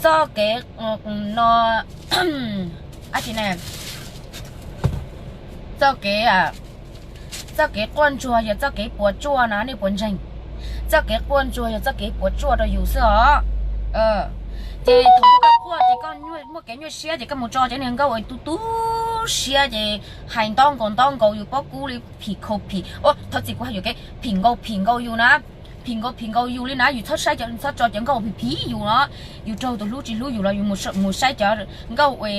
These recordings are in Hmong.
Txoj kev no, txoj kev, txoj kev quaj ntsuag yog txoj kev puas tsuaj na, nej puas ntseeg? Txoj kev quaj ntsuag yog txoj kev puas tsuaj rau yus xwb os. Ces thaum koj quaj ces koj muaj kev nyuaj siab ces koj mus tso cov niag nkauj uas tu tu siab ces hais nto nkaus nto nkaus yus pob kub li, phim khaus phim, thov txim, kuv hais yuam kev, phim nkaus phim nkaus yus na, phim nkaus phim nkaus yus li na. Yus txhob saib, txhob tso cov nkauj phim phim yus no. Yus raug tus hlub tsis hlub yus los yus mus saib cov nkauj ua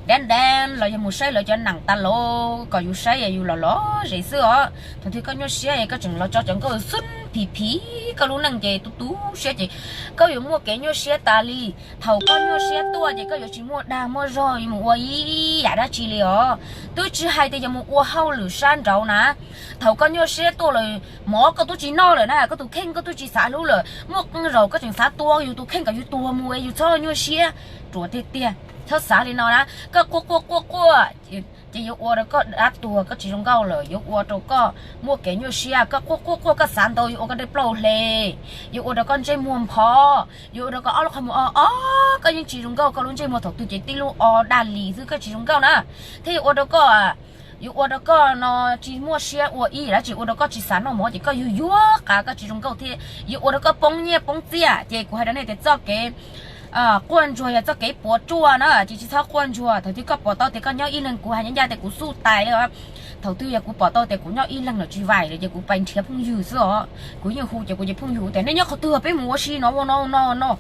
dab dab los yog mus saib lawv cov nam tas los kom yus saib yus los los zem xwb os. Thaum twg koj nyuaj siab koj tseem los tso cov nkauj xwb phim phim koj lub neej ces tu tu siab ces koj yuav muaj kev nyuaj siab tas li. Thaum koj nyuaj siab tuaj ces koj yuav tsis muaj dag muaj zog yuav mus ua ib yam dab tsi li os. Twb tsis hais tias yuav mus ua hauj lwm sab nraud na, thaum koj nyuaj siab tuaj lawm, mov koj twb tsis noj lawm na, koj tus kheej koj twb tsis xav hlub lawm, muaj qee zaus koj tseem xav tua yus tus kheej kom yus tuag mus es yus txhob nyuaj siab. Ruam tiag tiag, txhob xav li no na. Koj quaj quaj quaj quaj ces yuav ua rau koj dab tuag, koj tsis zoo nkauj lawm, yuav ua rau koj muaj kev nyuaj siab. Koj quaj quaj quaj koj xav ntau yuav ua koj dej plaub hle, yuav ua rau koj ntsej muag npho, yuav ua rau koj ob lub qhov muag o o, koj yeej tsis zoo nkauj, koj lub ntsej muag thaum twg ces tib lub o daj li xwb, koj tsis zoo nkauj na. Thiab yuav ua rau koj, yuav ua rau koj no tsis muaj siab ua ib yam dab tsi, ua rau koj tsis xav noj mov ces koj yuag yuag qa, koj tsis zoo nkauj thiab yuav ua rau koj poob nyiaj poob txiaj. Ces kuv hais rau nej tias txoj kev quaj ntsuag yog txoj kev puas tsuaj na, ces tsis txhob quaj ntsuag. Thaum twg koj pom tau tias koj nyob ib leeg, kuv hais ncaj ncaj tias kuv xub tais li os. Thaum twg yog kuv pom tau tias kuv nyob ib leeg lawm tsis vaim lawm ces kuv pais nrhiav phooj ywg xwb os. Kuv yeej hu ces kuv ces phooj ywg tias nej nyob qhov twg peb mus ua si no ua no no no,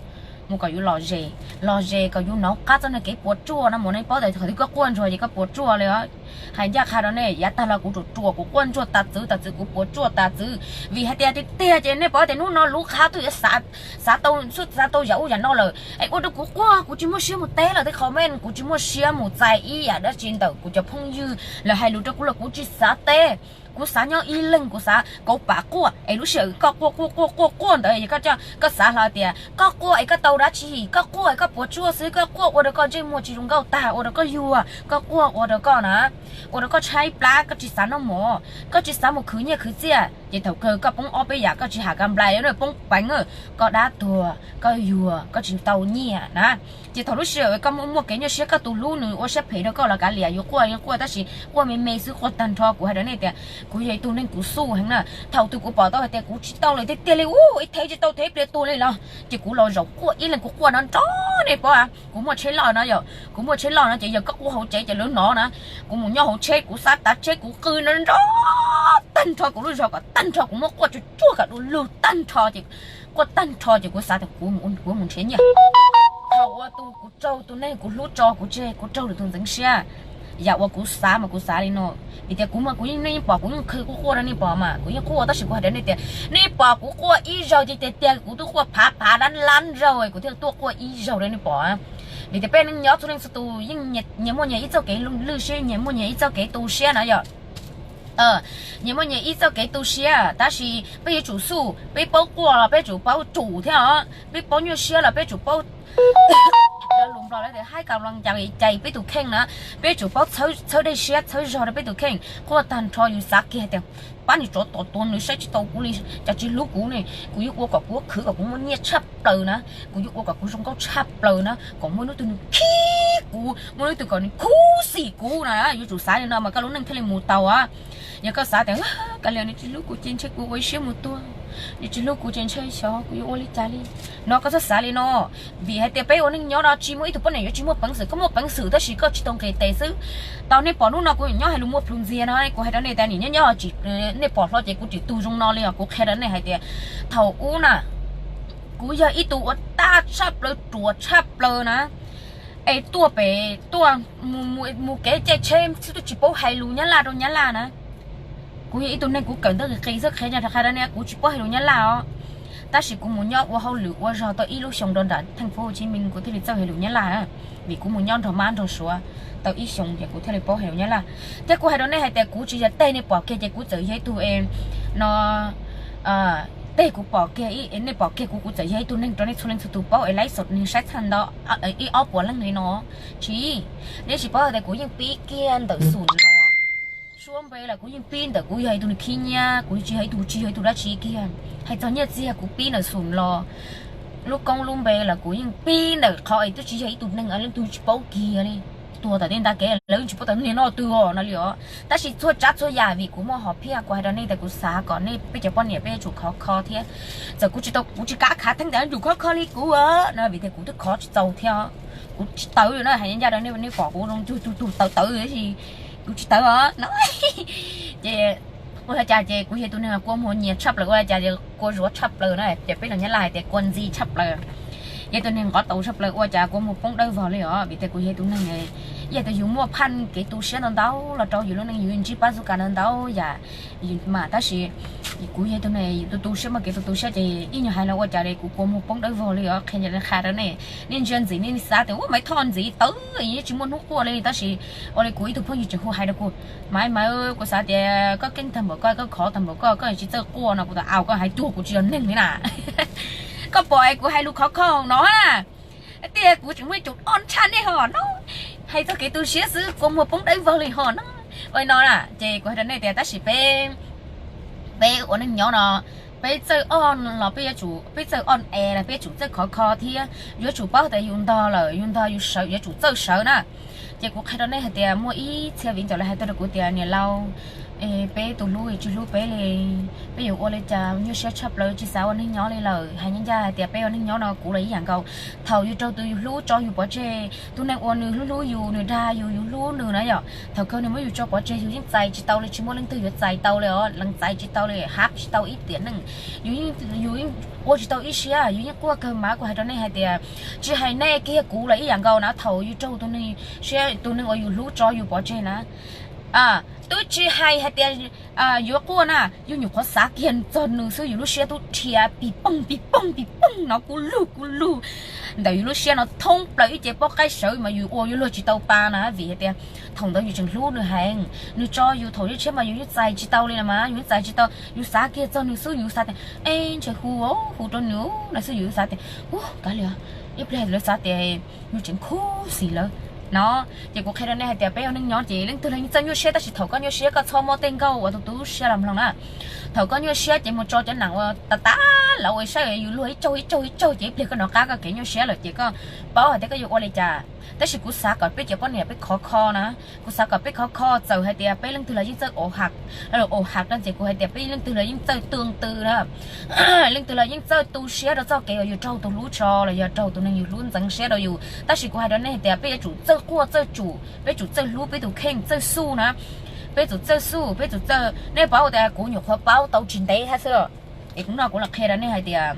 mus kom yus lom zem, lom zem kom yus hnov qab txoj niag kev puas tsuaj no mus. Nej paub tias thaum twg koj quaj ntsuag ces koj puas tsuaj li os. Hais ncaj qha rau nej, yav tag los kuv ruam ruam kuv quaj ntsuag tas txwv tas txwv, kuv puas tsuaj tas txwv. Vim hais tias tiag tiag ces nej paub tias hnub no lub qhab twb yuav xav tau, xav tau yam ub yam no lawm es ua rau kuv quaj, kuv tsis muaj siab mus teb lawv tej comment, kuv tsis muaj siab mus txais ib yam dab tsi ntawm kuv cov phooj ywg. Lawv hais lus rau kuv los kuv tsis xav teb, kuv xav nyob ib leeg, kuv xav kauv pam quaj. Es lub sij hawm koj quaj quaj quaj quaj quaj ntawd es koj, koj xav hlo tias koj quaj es koj tau dab tsi, koj quaj es koj puas tsuaj xwb, koj quaj ua rau koj ntsej muag tsis zoo nkauj tag, ua rau koj yuag, koj quaj ua rau koj na, ua rau koj tshaib plab, koj tsis xav noj mov, koj tsis xav mus khwv nyiaj khwv txiaj, ces thaum kawg koj poob ob peb yam, koj tsis ham ka nplai, poob peev, koj dab tuag, koj yuag, koj tsis tau nyiaj na. Ces thaum lub sij hawm koj muaj kev nyuaj siab, koj tus hlub nws ua siab phem rau koj los kav liam, yus quaj yeej quaj tab sis quaj me me xwb, quaj tag nrho. Kuv hais rau nej tias kuv yog ib tug neeg kuv xub heev na. Thaum twg kuv pom tau hais tias kuv tsis tau lawm tiag tiag li, ib thev tsis tau thev pliag tuag li los ces kuv los zaum quaj ib leeg, kuv quaj nrov nrov, nej paub. Kuv muaj tsheb loj no yom, kuv muaj tsheb loj no ces yog koj quaj hauv tsev ces lawv hnov na. Kuv mus nyob hauv tsheb, kuv xav tav tsheb, kuv qw nrov nrov tag nrho kuv lub zog kom tag nrho, kuv muab quaj tsuag tsuag kom du lug tag nrho ces, quaj tag nrho ces kuv xav tias kuv mus nrhiav nyiaj. Thaum uas tus kuv raug, tus neeg kuv hlub tso kuv tseg, kuv raug lwm tus ntxeev siab, yam uas kuv xav mas kuv xav li no. Vim tias kuv mas kuv yeej, nej yeej pom kuv yeej qw quaj quaj rau nej pom mas kuv yeej quaj, tab sis kuv hais rau nej tias nej pom kuv quaj ib zaug ces tiag tiag kuv twb quaj phav phav lab lab zaug kuv thiaj tuaj quaj ib zaug rau nej pom. Vim tias peb neej nyob txhua leej txhua tus yeej nyias muaj nyias ib txoj kev lwj siab, nyias muaj nyias ib txoj kev tu siab na yom. Nyias muaj nyias ib txoj kev tu siab, tab sis peb yuav tsum xub, peb paub quaj los peb tsum paub tsum thiab os, peb paub nyuaj siab los peb tsum paub lus Nplog lawv tias hais kam los cais peb tus kheej na, peb tsum paub txhawb dej siab txhawb zog rau peb tus kheej. Quaj tag nrho yus xav kiag tias pab niag tsov tom tuag, nws saib tsis tau kuv li, cas tsis hlub kuv ne. Kuv yuav ua kom kuv khwv kom kuv muaj nyiaj tshaj plaws na, kuv yuav ua kom kuv zoo nkauj tshaj plaws na, kom muaj hnub twg nws khib kuv, muaj hnub twg kom nws khuv xim kuv na. Yuav tsum xav li no mas koj lub neej thiaj li mus tau. Yog koj xav tias kav liam, nws tsis hlub kuv ces ntshe kuv ua ib siab mus tuag, nws tsis hlub kuv ces ntshe xyov kuv yuav ua li cas li no, koj txhob xav li no. Vim hais tias peb ua neej nyob no tsis muaj ib tug poj niam yuav tsis muaj peev xwm, koj muaj peev xwm tab sis koj tsis tau nqis tes xwb. Tau nej pom hnub no kuv nyob hais lus muaj plhus ntxiag no, kuv hais rau nej tias nim nyob nyob, nej pom hlo ces kuv tsis tu zoo no li os. Kuv qhia rau nej hais tias thaum ub na, kuv yog ib tug ua tag tshaj plaws, ruam tshaj plaws na, es tuaj pem tuaj mus kev caij tsheb xwb twb tsis paub hais lus Nyab Laj rau Nyab Laj na. Kuv yog ib tug neeg kuv kawm ntawv qis qis xwb, qhia rau nej, kuv tsis paub hais lus Nyab Laj os. Tab sis kuv mus nyob ua hauj lwm ua zog tau ib lub xyoo rau nram theej Phuv Hu Tshi Mii kuv thiaj li txawj hais lus Nyab Laj, vim kuv mus nyob nrog mab nrog suav tau ib xyoo ces kuv thiaj li paub hais lus Nyab Laj. Thiab kuv hais rau nej hais tias kuv tsis yog tej nej pom kiag ces kuv txawm yog ib tug no, tej kuv pom kiag, nej pom kiag kuv, kuv txawm yog ib tug neeg rau nej txhua leej txhua tus paub es laib xaum neeg saib txhaj nto ib ob puas leej li no. Tsis, nej tsis paub hais tias kuv yeej pib kiag ntawm xum los, suab npe los kuv yeej pib ntawm kuv yog ib tug neeg khib nyiab, kuv tsis yog ib tug, tsis yog ib tug dab tsi kiag. Hais txog nyiaj txiag kuv pib ntawm xum los, lub koob lub npe los kuv yeej pib ntawm qhov es twb tsis yog ib tug neeg leej twg tsis paub kiag li. Tuag tom tej nta kev lawv tsis paub tias niag no twg no li os. Tab sis txhua tsav txhua yam vim kuv muaj hom phiaj, kuv hais rau nej tias kuv xav kom nej peb cov poj niam peb yuav tsum khov kho thiab. Txawm kuv tsis tau, kuv tsis kav khav theeb tias yuav tsum khov kho li kuv no, vim tias kuv twb khov tsis txaus thiab. Kuv tsis tawv li no, hais ncaj rau nej, nej pom kuv zoo cuag tug tawv tawv tab sis kuv tsis tawv os no. Ces ua li cas ces kuv yog tus neeg kua muag nyias tshaj plaws, ua li cas kua zuav tshaj plaws na, ces peb los Nyab Laj hais tias kua ntxi tshaj plaws. Yog tus neeg nqov taus tshaj plaws, ua cas kua muag poob dawb vog li os, vim tias kuv yog tus neeg, yog tias yus muaj phaj kev tu siab ntau ntau los rau yus lub neej, yus ntsib pab xub kas ntau ntau yam mas, tab sis kuv yog tus neeg tu tu siab, muaj kev tu tu siab ces ib nyuag hais los ua cas kuv kua muag poob dawb vog li os. Qhia ncaj qha rau nej, nej ntsia ntxiv nej xav tias ua Maiv Thoj ntxiv tawv tsis muaj hnub quaj li, tab sis ua li kuv ib tug phooj ywg tseem hu hais rau kuv, Maiv, Maiv, kuv xav tias koj keej tag npaum koj, koj khov tag npaum koj, koj tsis txawj quaj no kuv tias au, koj hais cuag kuv tsis yog neeg li na. Koj pom es kuv hais lus khov kho no na, tias kuv tseem muaj ib tug ob tshaj nej ho no, hais txog kev tu siab xwb kua muag poob dawb vog li ho no. Ua li no na ces kuv hais rau nej tias tab sis peb, peb ua neej nyob no, peb txawj on los peb yuav tsum, peb txawj on es los peb yuav tsum txawj khov kho thiab yuav tsum paub tias yus ntog lawm, yus ntog yus sawv yuav tsum txawj sawv na. Ces kuv qhia rau nej hais tias muaj ib txhia viv ncaus lawv hais tuaj rau kuv tias niam laus, peb tus hlub tsis hlub peb li, peb yuav ua li cas nyuaj siab tshaj plaws tsis xav ua neej nyob li lawm. Hais ncaj ncaj hais tias peb ua neej nyob no kuv los ib yam nkaus. Thaum yus raug tus yus hlub tso yus pov tseg, tus neeg uas nws hlub hlub yus, nws dag yus, yus hlub nws na yom, thaum kawg nws muab yus tso pov tseg yus yeej txais tsis tau li, tsis muaj leej twg yuav txais tau li os, lees txais tsis tau li, hab tsis tau ib tiam neej. Yus yeej, yus yeej ua tsis tau ib siab, yus yeej quaj kawg mas kuv hais rau nej hais tias tsis hais nej kiag kuv los ib yam nkaus na, thaum yus raug tus neeg, tus neeg uas yus hlub tso yus pov tseg na, twb tsis hais hais tias yuav quaj na, yus nyuam qhuav xav kiag txog nws xwb yus lub siab twb dhia pis poog pis poog pis poog no kuv lug kuv lug ntawm yus lub siab no thoob plaws ib ce pob qaib sawv mas yus ua yuav luag tsis tau pa na, vim hais tias thaum ntawd yus tseem hlub nws heev, nws tso yus thaum yus tshiab mas yus yeej txais tsis tau li na mas yus yeej txais tsis tau, yus xav kiag txog nws xwb yus xav tias, e, ntshe hu, hu rau nws no xwb yus xav tias, u, kav liam, ib pliag lawv xav tias yus tseem khuv xim lawm no. Ces kuv qhia rau nej hais tias peb ua neej nyob ces leej twg los yeej txawj nyuaj siab, tab sis thaum koj nyuaj siab koj txhob muab tej nkauj uas tus tub siab los mloog na. Thaum koj nyuaj siab ces mus tso cov nam uas tas tas lawv ua saib yus luag ib tsaug ib tsaug ib tsaug ces ib pliag koj nov qab koj kev nyuaj siab lawm ces koj paub hais tias koj yuav ua li cas. Tab sis kuv xav kom peb cov poj niam peb khov kho na, kuv xav kom peb khov kho, txawm hais tias peb leej twg los yeej txawj ua ham, ua ham no ces kuv hais tias peb leej twg los yeej txawj tu tu na, leej twg los yeej txawj tu siab rau txoj kev uas yus raug tus hlub tso los yog raug tus neeg yus hlub ntxeev siab rau yus. Tab sis kuv hais rau nej hais tias peb yuav tsum txawj quaj txawj tsum, peb tsum txawj hlub peb tus kheej, txawj xuj na, peb tsum txawj xuj, peb tsum txawj, nej paub tias kuv nyuam qhuav paub tau tsis ntev thiab xwb. Es kuv no kuv los qhia rau nej hais tias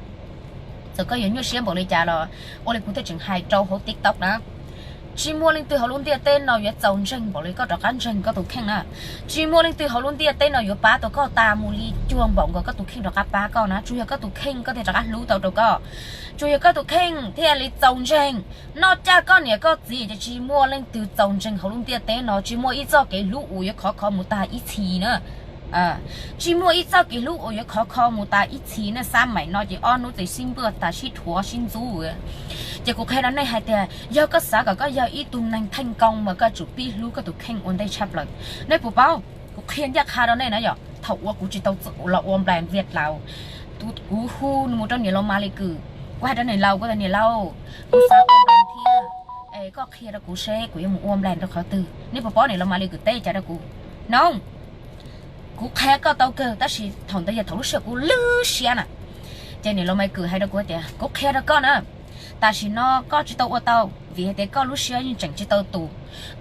txawm koj yuav nyuaj siab npaum li cas los ua li kuv thiaj tseem hais rau hauv TikTok na, tsis muaj leej twg hauv lub ntiaj teb no yuav txaus ntseeg npaum li koj rov qab ntseeg koj tus kheej na. Tsis muaj leej twg hauv lub ntiaj teb no yuav pab tau koj tas mus li cuag npaum nkaus koj tus kheej rov qab pab koj na. Tsuas yog koj tus kheej koj thiaj rov qab hlub tau rau koj, tsuas yog koj tus kheej thiaj li txaus ntseeg. Noj caj koj niam koj txiv ces tsis muaj leej twg txaus ntseeg hauv lub ntiaj teb no, tsis muaj ib txoj kev hlub uas yuav khov kho mus tas ib txhis na. Tsis muaj ib txoj kev hlub uas yuav khov kho mus tas ib txhis na, xab maim no ces ob hnub ces sib npuaj tas sib rhuav sib ntxub. Ces kuv qhia rau nej hais tias yog koj xav kom koj yog ib tug neeg theej koo mas koj tsum pib hlub koj tus kheej ua ntej tshaj plaws. Nej puas paub, kuv qhia ncaj qha rau nej na yom, thaum uas kuv tsis tau los ua nplas viaj laus, kuv hu nws mus rau niam laus Maly Kws, kuv hais rau niam laus, kuv tias niam laus, kuv xav ua nplas thiab, es koj qhia rau kuv seb kuv yuav mus ua nplas rau qhov twg. Nej puas paub niam laus Maly Kws teb cas rau kuv? No, kuv qhia koj tau kawg tab sis thaum ntawd yog thaum lub sij hawm kuv lwj siab na. Ces niam laus Maly Kws hais rau kuv tias kuv qhia rau koj na, tam sim no koj tsis tau ua tau vim hais tias koj lub siab yeej tseem tsis tau tus.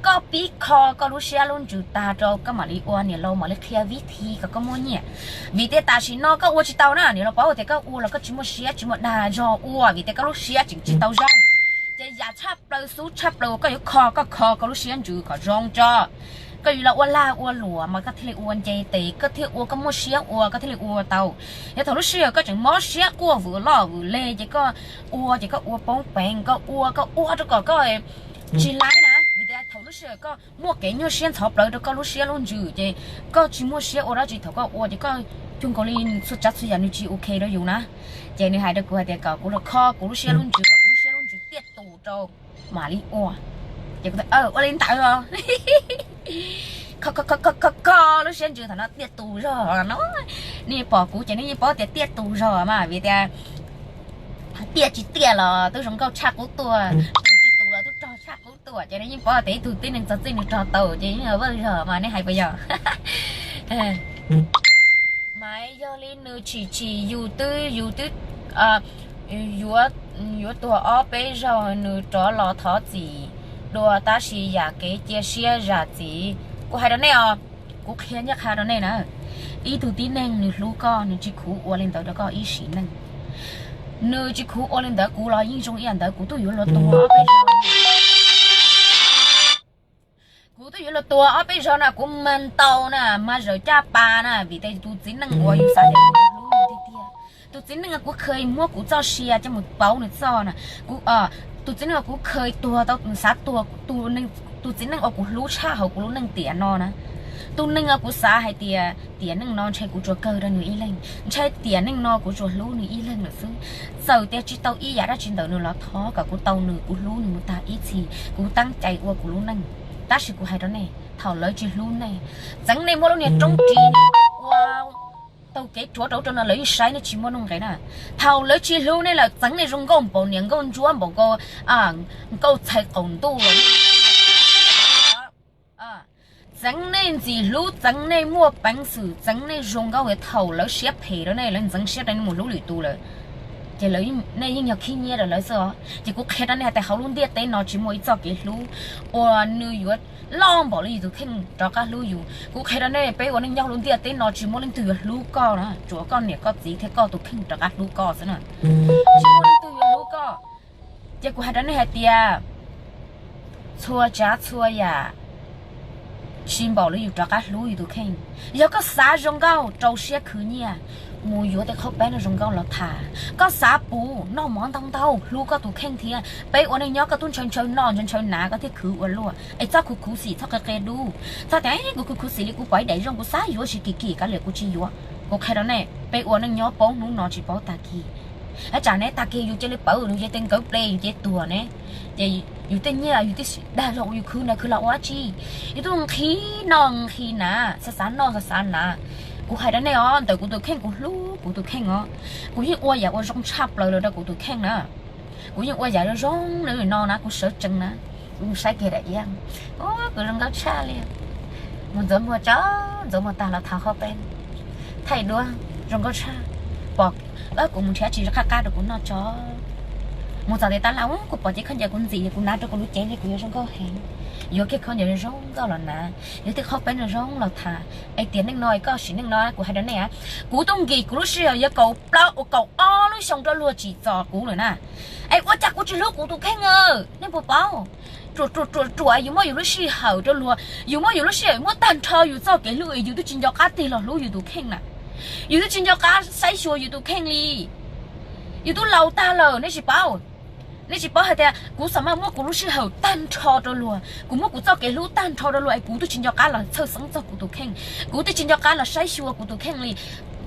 Koj pib kho koj lub siab lub ntsws tag rau koj mam li ua niam laus mam li qhia vib thi kom koj muaj nyiaj. Vim tias tam sim no koj ua tsis tau na, niam laus paub tias koj ua los koj tsis muaj siab tsis muaj dag zog ua vim tias koj lub siab tseem tsis tau zoo. Ces yam tshaj plaws xub tshaj plaws uas koj yuav kho, koj kho koj lub siab ntsws kom zoo tso. Koj yuav los ua lag ua luam mas koj thiaj li ua nce tes, koj thiaj ua koj muaj siab ua koj thiaj li ua tau. Yog thaum lub sij hawm koj tseem mob siab quaj vwm loj vwm le ces koj ua ces koj ua poob peev, koj ua koj ua rau kom koj tsis laib na, vim tias thaum lub sij hawm koj muaj kev nyuaj siab ntxhov plawv rau koj lub siab lub ntsws ces koj tsis muaj siab ua dab tsi, thaum koj ua ces koj cuag nkaus li txhua tsav txhua yam nws tsis ok rau yus na. Ces nws hais rau kuv hais tias kom kuv los kho kuv lub siab lub ntsws kom kuv lub siab lub ntsws tiaj tus rau mam li ua. Ces kuv tias ua li ntawd os. Kho kho kho kho kho lub siab ntsws thaum no tiaj tus zog no. Nej pom kuv ces nej yeej paub tias tiaj tus zog mas vim tias Tiaj tsis tiaj los twb zoo nkauj tshaj qub tuaj, tus tsis tus los twb rog tshaj qub tuaj, ces nej yeej paub tias ib tug tib neeg txog txij nws rog tau ces yeej vaj zog mas nej hais puas yog? Mas yog li nws tshim tshim yus twb, yus twb yuav, yuav tuag ob peb zaug nws rov los thov txim dua tab sis yam kev cia siab zam txim. Kuv hais rau nej os, kuv qhia ncaj qha rau nej na, ib tug tib neeg nws hlub koj nws tsis khuv ua li ntawd rau koj ib sim neej. Nws tsis khuv ua li ntawd, kuv los yeej zoo ib yam ntawd, kuv twb yuav luag tuag ob peb zaug. Kuv twb yuav luag tuag ob peb zaug na, kuv mag ntau na, mag zawm caj pas na, vim tias tus txiv neej uas yus xav tias yus hlub tiag tiag, tus txiv neej kuv kheev muab kuv txoj sia coj mus pauv nws txoj na, tus txiv neej uas kuv kheev tuag tau, xav tuag, tus txiv neej uas kuv hlub tshaj hauv kuv lub neej tiam no na, tus neeg uas kuv xav hais tias tiam neej no ntshe kuv tsuas kawg rau nws ib leeg, ntshe tiam neej no kuv tsuas hlub nws ib leeg lawm xwb. Txawm tias tsis tau ib yam dab tsi ntawm nws los thov kom kuv tau nws, kuv hlub nws mus tag ib txhis, kuv teeb cai ua kuv lub neej. Tab sis kuv hais rau nej, thaum lawv tsis hlub nej, txeev nej muab lub niag roob ris ua tau kev rhuav rau ub rau no lawv yeej saib nej tsis muaj nuj nqis na. Thaum lawv tsis hlub nej lawm, txeev nej zoo nkauj npaum niam nkauj ntsuab npaum nkaus, nkauj txhais qaum ntuj los txeev nej ntxim hlub, txeev nej muaj peev xwm, txeev nej zoo nkauj, thaum lawv siab phem rau nej, lawv ntxeev siab rau nej mus hlub lwm tus lawm, ces nej yeej yog khib nyiab rau lawv xwb os. Ces kuv qhia rau nej hais tias hauv lub ntiaj teb no tsis muaj ib txoj kev hlub uas nws yuav loj npaum li yus tus kheej rov qab hlub yus. Kuv qhia rau nej, peb ua neej nyob lub ntiaj teb no tsis muaj leej twg yuav hlub koj na, tsuas koj niam koj txiv thiab koj tus kheej rov qab hlub koj xwb na. Tsis muaj leej twg yuav hlub koj. Ces kuv hais rau nej hais tias txhua tsav txhua yam tsis npaum li yus rov qab hlub yus tus kheej. Yog koj xav zoo nkauj rau siab khwv nyiaj, mus yuav tej qhaub peeb no zoo nkauj los tham. Koj xav puv noj mov ntau ntau, hlub koj tus kheej thiab. Peb ua neej nyob koj twb ntshaw ntshaw noj ntshaw ntshaw hnav koj thiaj khwv ua luaj. Es txhob khuv khuv xim, txhob qia qia dub. Txhob tias kuv khuv khuv xim li kuv pom ib daim zoo kuv xav yuav tsis kim kim kav liam kuv tsis yuav. Kuv qhia rau nej, peb ua neej nyob paub hnub no tsis paub tag kis. Tsam ne tag kis yus cia li pawv nws ces tej nkawd ple yus ces tuag ne. Ces yus tej nyiaj yus tej dag los yus khwv na khwv los ua dab tsi? Yus twb nqhis noj nqhis hnav, xav xav noj xav xav hnav. Kuv hais rau nej os, ntawm kuv tus kheej, kuv hlub kuv tus kheej os, kuv yeej ua yam uas zoo tshaj plaws los rau kuv tus kheej na. Kuv yeej ua yam zoo zoo li no na, kuv sawv tsees na. Kuv saib kiag daim iab, kuv zoo nkauj tshaj li. Mus ntxuav muag tso, ntxuav muag tag los thov qhaub peeb, thaij duab, zoo nkauj tshaj. Pom kuv mus nrhiav tsis qab qab rau kuv noj tso. Mus txog tias tab laj kuv pom cev khaub ncaws kuv ntxim, kuv hnav rau kuv lub cev li kuv yuav zoo nkauj heev. Yuav kiag khaub ncaws zoo nkauj los hnav, yuav tej qhaub peeb zoo zoo los tham. Es tiam neej no koj sim neej no kuv hais rau nej, kuv twb nkim kuv lub sij hawm yog kaum plaub kaum ob lub xyoo rau luag tsim txom kuv lawm na. Es ua cas kuv tsis hlub kuv tus kheej? Nej puas paub, ruam ruam ruam ruam yus muab yus lub sij hawm rau luag, yus muab yus lub sij hawm muab tag nrho yus txoj kev hlub es yus twb tsis nco qab tig los hlub yus tus kheej na. Yus twb tsis nco qab saib xyuas yus tus kheej li. Yus twb laus tag lawm nej tsis paub. Nej tsis paub hais tias kuv xam maj muab kuv lub sij hawm tag nrho rau luag, kuv muab kuv txoj kev hlub tag nrho rau luag es kuv twb tsis nco qab los txhawj xeeb txog kuv tus kheej. Kuv twb tsis nco qab los saib xyuas kuv tus kheej li.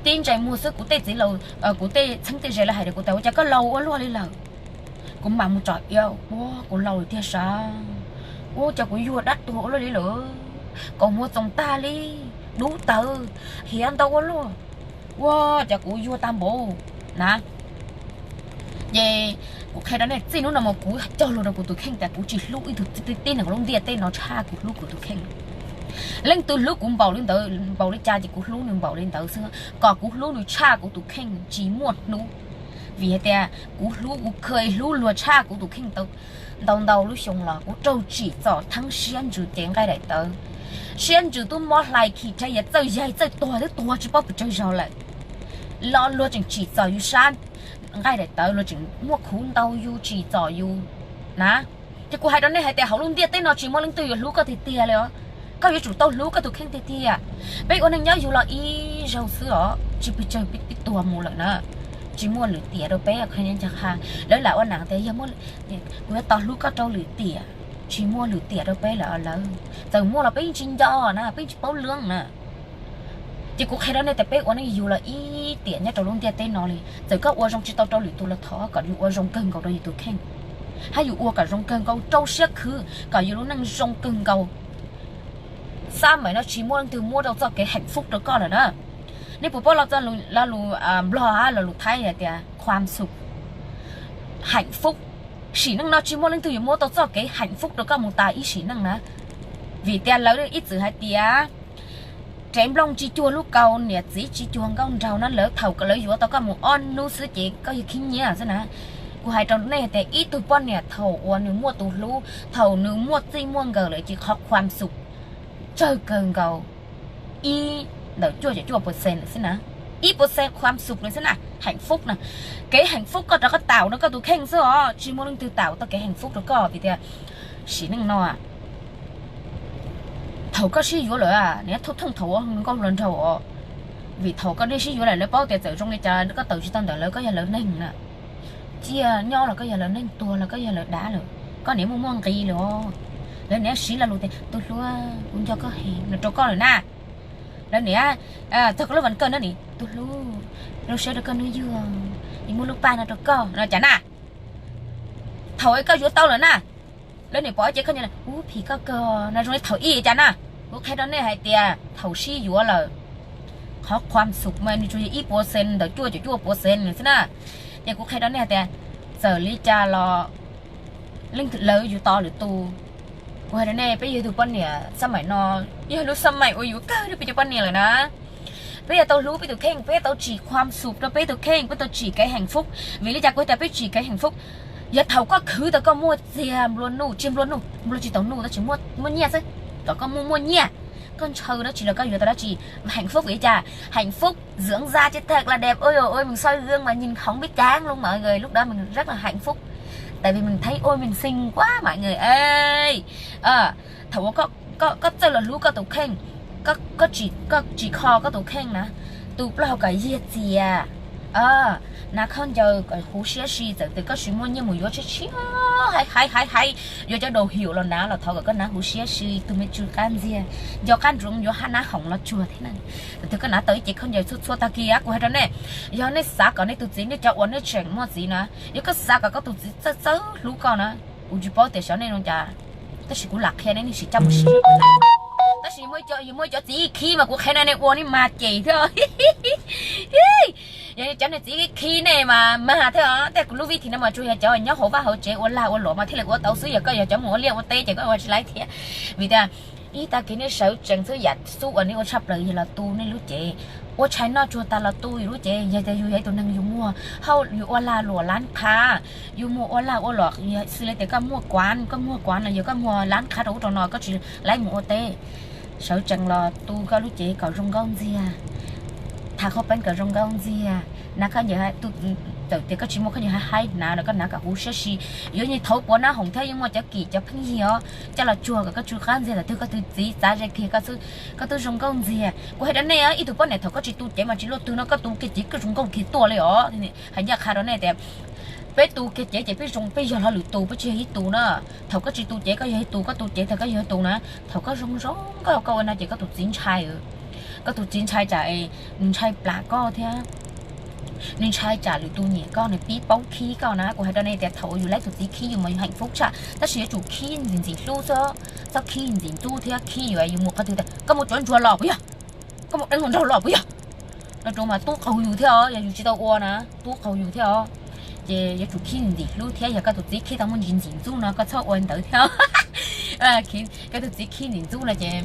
Tib ntsais muag xwb kuv tej txiv laus, kuv tej txheeb tej ze lawv hais rau kuv tias ua cas koj laus ua luaj li lawm. Kuv mam mus tsom iab ua kuv laus lawm tiag sav. Ua cas kuv yuag dab tuag ua luaj li lawm, kaus muag txoos tag li, dub tawv, hiav ntau ua luaj. Ua cas kuv yuag tag npaum na. Ces kuv qhia rau nej, txij hnub no mus kuv cog lus rau kuv tus kheej tias kuv tsis hlub ib tug tib neeg lub ntiaj teb no tshaj kuv hlub kuv tus kheej. Leej twg hlub kuv npaum li ntawd npaum li cas ces kuv hlub nws npaum li ntawd xwb, kom kuv hlub nws tshaj kuv tus kheej tsis muaj hnub. Vim hais tias kuv hlub, kuv kheev hlub luag tshaj kuv tus kheej tau ntau ntau lub xyoo los kuv raug tsim txom theeb siab ntsws ces nqaij daim tawv. Siab ntsws twb mob hlais khi rhe, yog txawj yaig txawj tuag twb tuag tsis paub pes tsawg zaug lawm. Los luag tseem tsim txom yus sab nqaij daim tawv, luag tseem muaj khuv ntau yus tsim txom yus na. Ces kuv hais rau nej hais tias hauv lub ntiaj teb no tsis muaj leej twg yuav hlub koj tiag tiag li os. Koj yuav tsum tau hlub koj tus kheej tiag tiag. Peb ua neej nyob yug los ib zaug xwb os, tsis pes tsawg peb tuag mus lawm na. Tsis muaj lwm tiam rau peb, lawv lam ua nam tias yog kuv yuav tos hlub koj rau lwm tiam. Tsis muaj lwm tiam rau peb lawm lawv, txawm muaj los peb yeej tsis nco na, peb yeej tsis paub lwm na. Ces kuv qhia rau nej tias peb ua neej yug los ib tiam nyob rau lub ntiaj teb no li, txawm koj ua zoo tsis tau rau lwm tus los thov kom yus ua zoo kawg nkaus rau yus tus kheej, hab yus ua kom zoo kawg nkaus rau siab khwv kom yus lub neej zoo kawg nkaus. Xab maim no tsis muaj leej twg muab rau txoj kev hạnh phúc rau koj lawm na. Nej puas paub lo lus Nplog hab lo lus Thaib hais tiasความสุข? hạnh phúc. Sim neej no tsis muaj leej twg yuav muab tau txoj kev hạnh phúc rau koj mus tas ib sim neej na. Vim tias lawv ib txwm hais tias tsev nplooj tsis cuag lub kaus, niam txiv tsis cuag nkauj nraug na. Lawv thaum lawv yuav tau koj mus ob hnub xwb ces koj yog khib nyiab xwb na. Kuv hais rau nej tias ib tug poj niam thaum uas nws muaj tus hlub, thaum nws muaj txij muaj nkawm lawm ces qhovความสุข tsawg kawg nkaus ib ntawm cuaj caum cuaj percent lawm xwb na. Ib percentความสุข lawm xwb na, hạnh phúc na. Kev hạnh phúc koj rov qab taum rau koj tus kheej xwb os, tsis muaj leej twg taum tau kev hạnh phúc rau koj vim tias sim neej no thaum koj sib yuav lawm, nws thooj thaum ua nkauj hluas nraug os. Vim thaum koj nej sib yuav lawm lawv paub tias txawm zoo li cas koj tawm tsis tau ntawm lawv, koj yog lawv neeg na. Ciaj nyob los koj yog lawv neeg, tuag los koj yog lawv dab lawm. Koj niam muaj muaj nqis lawm os. Lawv niam siv lo lus tias tus hlub, kuv nco koj heev no rau koj lawm na. Lawv niam txog koj lub vas kawj na ni, tus hlub, zoo siab rau koj hnub yug, es muab lub paj no rau koj no cas na. Thaum koj yuav tau lawm na, lawv niam pom ces koj nyob ub phim koj kawg no zoo li thaum ib cas na. Kuv qhia rau nej hais tias thaum sib yuav lawm, qhovความสุข mas nws tsuas yog ib percent ntawm cuaj caum cuaj percent xwb na. Ces kuv qhia rau nej hais tias txawm li cas los lawv yus tos lwm tus. Kuv hais rau nej, peb yog tus poj niam xab maim no, yog lub xab maim uas yuav kawg rau peb cov poj niam lawm na. Peb yuav tau hlub peb tus kheej, peb yuav tau tsim ความสุข rau peb tus kheej, peb tau tsim kev hạnh phúc. Vim li cas kuv hais tias peb tsim kev hạnh phúc? Yog thaum koj khwv tau koj muaj txiag nplua nuj, tsis nplua nuj, nplua tsis tau nuj tab sis muaj nyiaj xwb, kom koj muaj muaj nyiaj, koj ntshaw dab tsi los koj yuav tau dab tsi. Hạnh phúc vim li cas? Hạnh phúc dưỡng da chứ thật là đẹp, ôi dồi ôi, mình soi gương mà nhìn không biết chán luôn mọi người, lúc đó mình rất là hạnh phúc, tại vì mình thấy ôi mình xinh quá mọi người ơi. Thaum uas koj txawj los hlub koj tus kheej, koj tsis kho koj tus kheej na, tus plaub hau kom yiag txias, hnav khaub ncaws kom huv siab si, txawm tias koj tsis muaj nyiaj mus yuav tshiab tshiab, hais hais hais hais, yuav cov đầu hiệu los hnav los thov kom koj hnav huv siab si, tus me tsw qab ntxiag, nco qab ntsoov yuav hab nab hoom los tsuag thiab na. Txawm tias koj hnav tau ib cev khaub ncaws txhua txhua tag kis, kuv hais rau nej, yog nej xav kom nej tus txiv, nej cov uas nej tseem muaj txiv na, yog koj xav kom koj tus txiv txawj txawj hlub koj na, kuv tsis paub tias xyov nej zoo cas, tab sis kuv lam qhia nej, nej sim coj mus siv. Tab sis yog muaj cov txiv khib mas kuv qhia nej, nej ua nej mag ces thiab. Yog cov nej txiv khib nej mas mag thiab os. Tej kuv lub vib thim no mas tsuas yog cov nyob hauv vaj hauv tsev ua lag ua luam mas thiaj li ua tau xwb, yog koj yog cov mus ua liaj ua teb ces koj ua tsis laib thiab. Vim tias ib tag kis nej sawv tsees xwb, yam xub uas nej ua tshaj plaws yog los tu nej lub cev, ua tshais noj tsuag tas los tu yus lub cev. Yog tias yus yog ib tus neeg yus muag hauj, yus ua lag luam lab qha, yus muag ua lag ua luam, xws li tias koj muag kuav, koj muag kuav no yog koj muag lab qha rau ub rau no, koj tsis laib mus ua teb, sawv tsees los tu koj lub cev kom zoo nkauj ntxiag, tha qhov peeb kom zoo nkauj ntxiag, hnav khaub ncaws, txawm tias koj tsis muaj khaub ncaws haib haib hnav los koj hnav kom huv siab si. Yuav nyias thauv puav nab hoom thiab, yeej muaj cov kim cov pheej yig os, coj los tsuag kom koj tsw qab ntxiag, thaum twg koj tus txiv txav ze kiag koj twb zoo nkauj ntxiag. Kuv hais rau nej, ib tug poj niam thaum koj tsis tu cev mas tsis luaj twg no, koj tu kiag cev koj zoo nkauj kiag tuaj li os. Hais ncaj qha rau nej tias peb tu kiag cev ces peb zoo, peb yog hlo lwm tus, peb tsis yog ib tus na. Thaum koj tsis tu cev koj yog ib tus, koj tu cev thaum koj yog ib tus na. Thaum koj zoo zoo nkauj koj ua no ces koj tus txiv ntshai, koj tus txiv ntshai tsam nws ntshai plam koj thiab, nws ntshai tsam lwm tus nyiam koj, nws pib paub khib koj na. Kuv hais rau nej tias thaum uas yus laib tus txiv khib yus mas yus hạnh phúc tshaj, tab sis yuav tsum khib ntxim ntxim hlub xwb, txhob khib ntxim ntxub thiab khib yus, yus mus qhov twg tias koj mus cov ntsuag los puas yog, koj mus deev hluas nraug los puas yog, no rau mas tub qaug yus thiab os, yog yus tsis tau ua na, tub qaug yus thiab os. Ces yuav tsum khib ntxim hlub thiab, yog koj tus txiv khib tau muaj ntsis ntxim ntxub no koj txhob ua ntawd thiab. Koj tus txiv khib ntxim ntxub no ces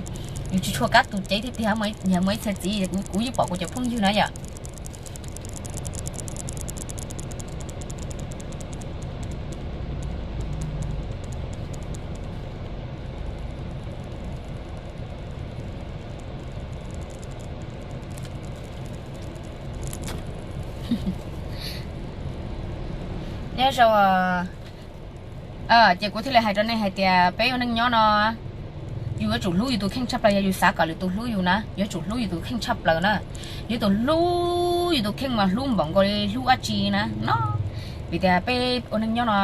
yus tsis tshua kam tu cev thiab tiag, yog muaj ib txhia txiv, kuv yeej pom kuv cov phooj ywg na yom. Nyob zoo, ces kuv thiaj li hais rau nej hais tias peb ua neej nyob no, yus yuav tsum hlub yus tus kheej tshaj plaws. Yog yus xav kom lwm tus hlub yus na, yuav tsum hlub yus tus kheej tshaj plaws na. Yuav tsum hlub yus tus kheej mas hlub npaum nkaus li hlub dab tsi na no. Vim tias peb ua neej nyob no,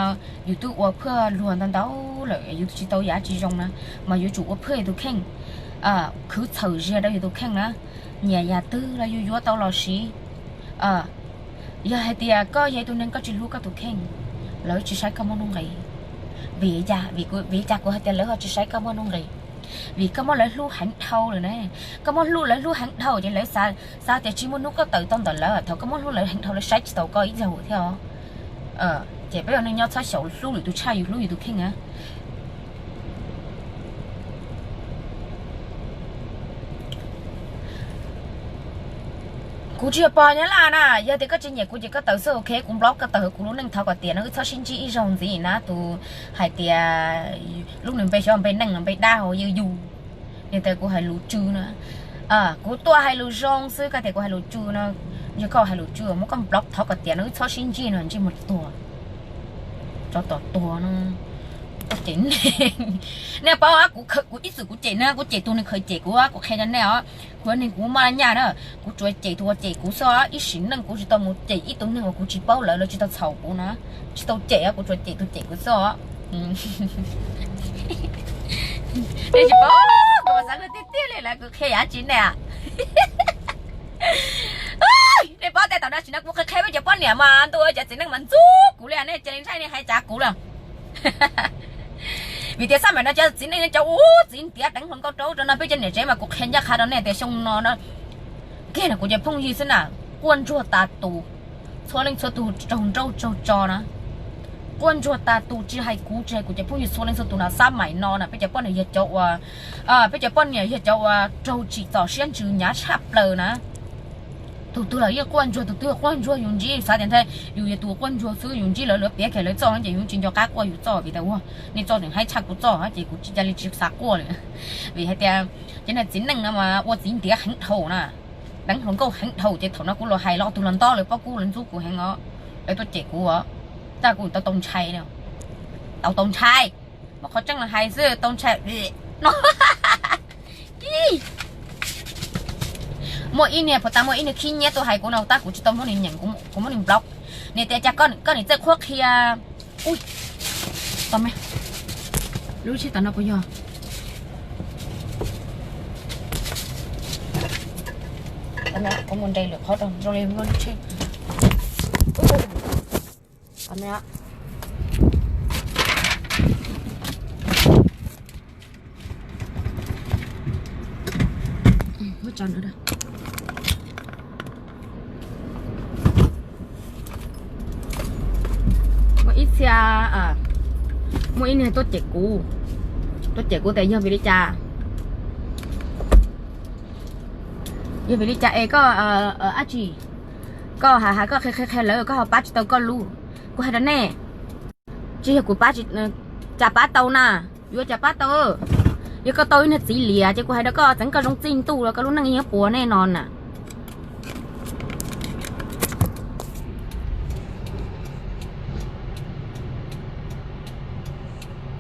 yus twb ua phaj luag ntau ntau lawm, yus tsis tau yam tsis zoo na, mas yuav tsum ua phaj yus tus kheej, khwv txhawm ziag rau yus tus kheej na. Nyiam yam twg los yus yuav tau los siv. Yog hais tias koj yog ib tug neeg koj tsis hlub koj tus kheej, lawv tsis saib koj muaj nuj nqis. Vim li cas? Vim li cas kuv hais tias lawv ho tsis saib koj muaj nuj nqis? Vim koj muab lawv hlub heev dhau lawm ne. Koj muab hlub lawv hlub heev dhau ces lawv xav tias tsis muaj hnub koj tawm tau ntawm lawv. Thaum koj muab hlub lawv heev dhau lawv saib tsis taus koj ib zaug thiab os. Ces peb ua neej nyob txhob xyaum hlub lwm tus tshaj yus hlub yus tus kheej na. Kuv tsis yog pog Nyab Laj na, yog tias koj tsis nyiam kuv ces koj tawm xwb, ok, kuv block koj tawm hauv kuv lub neej, thov kom tias no wb txhob sib ntsib ib zaug ntxiv na. Tus hais tias lub npe xyov npe neej los npe dab hauv yus yus. Yog tias kuv hais lus tsw no, kuv tuaj hais lus zoo xwb, koj tias kuv hais lus tsw no, yog koj hais lus tsw muab koj block, thov kom tias no wb txhob sib ntsib no, ntsej muag tuag, tsov tom tuag no. Koj cem neeg, nej paub, kuv ib txwm kuv cem neeg, kuv cem tus neeg khaws cem kuv, kuv qhia rau nej os, kuv yog neeg kuv maj nyaj na, kuv tsuas cem tus uas cem kuv xwb os, ib sim neej kuv tsis tau mus cem ib tug neeg uas kuv tsis paub lawv, lawv tsis tau txhaum kuv na, tsis tau cem os, kuv tsuas cem tus cem kuv xwb os. Nej tsis paub, kuv mas xav tiag tiag li lawm, kuv qhia yam tsis nej. Nej paub tej tam no sim no kuv qhia qhia peb cov poj niam mas ntuj, cov txiv neej mas ntxub kuv li, nej cia li ntshai nej hais tsav kuv lawm. Vim tias xab maim no cov txiv neej cov ua txiv ntiav deev hluas nkauj rau rau no, peb cov niam tsev mas kuv qhia ncaj qha rau nej tias xyoo no na, kiag no kuv cov phooj ywg xwb na, quaj ntsuag tas tus, txhua leej txhua tus raug nrauj raug tso na, quaj ntsuag tas tus, tsis hais kuv tsis hais kuv cov phooj ywg, txhua leej txhua tus na, xab maim no na peb cov poj niam yog cov uas, peb cov poj niam yog cov uas raug tsim txom siab ntsws hnyav tshaj plaws na. Tus twg los yeej quaj ntsuag, tus twg quaj ntsuag yus ntsib, xav tias nthe yus yog tus quaj ntsuag xwb, yus ntsib lawv, lawv piav kiag lawv txoj ces yus tsis nco qab quaj yus txoj, vim tias ua nej txoj tseem haib tshaj kuv txoj ces kuv tsis, cia li tsis xav quaj li. Vim hais tias cov niag txiv neej no mas ua txiv ntiav heev dhau na, deev hluas nkauj heev dhau, ces thaum no kuv los hais los tus los nto lawv pob kub, lawv ntxub kuv heev os, lawv tuaj cem kuv os, tab kuv tau tau ntshai, tau tau ntshai, muab qhov tseeb los hais xwb, tau ntshai no. Muaj ib niag puas tas, muaj ib niag khib nyiab tuaj hais kuv no tab kuv tsis tau muab nws nyeem, kuv muab nws block. Nws tias cas koj niam txawj qhuab qhia. Ui, tau me, lub tsheb tam no puas yog? Kuv mus nres lwm qhov rau zoo li lub tsheb. Muaj ib txhia, muaj ib niag tuaj cem kuv, tuaj cem kuv tias yog vim li cas, yog vim li cas es koj, dab tsi, koj hais hais koj qhia qhia qhia lawv koj ho pab tsis tau koj lub. Kuv hais rau nej, tsis yog kuv pab, cas pab tau na, yuav cas pab tau. Yog koj tau ib niag txiv liam ces kuv hais rau koj, txeev koj zoo txij ntuj los koj lub neej yeej puas nej no na.